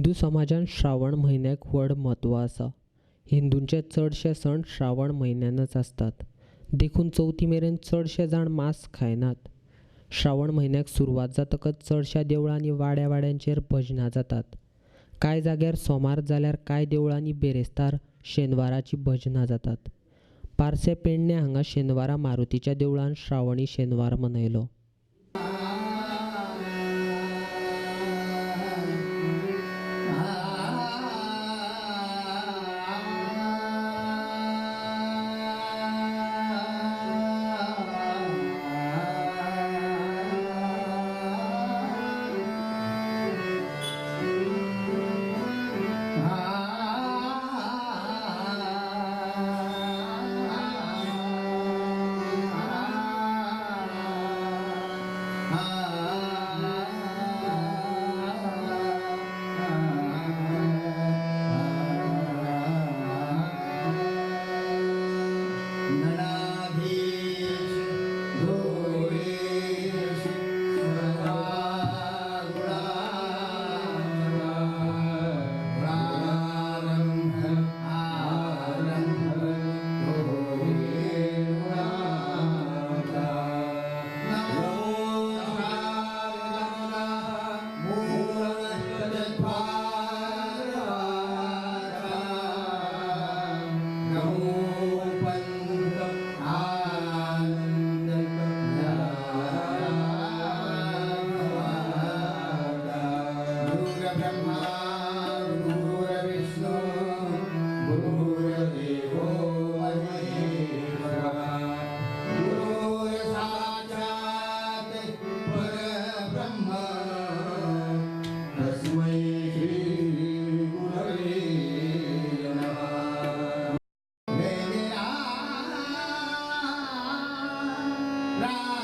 हिंदू समाजान श्रावण म्हयन्याक व्हड म्हत्व आसा. हिंदूंचे चडशे सण श्रावण म्हयन्यानच आसतात, देखून चवथी मेरेन चडशे जाण मांस खायनात. श्रावण म्हयन्याक सुरवात जातकच चडश्या देवळांनी वाड्या वाड्यांचेर भजनां जातात. कांय जाग्यार सोमार जाल्यार कांय देवळांनी बिरेस्तार, शेनवाराची भजनां जातात. पार्से पेडणे हांगा शेनवारा मारुतीच्या देवळान श्रावणी शेनवार मनयलो. Ra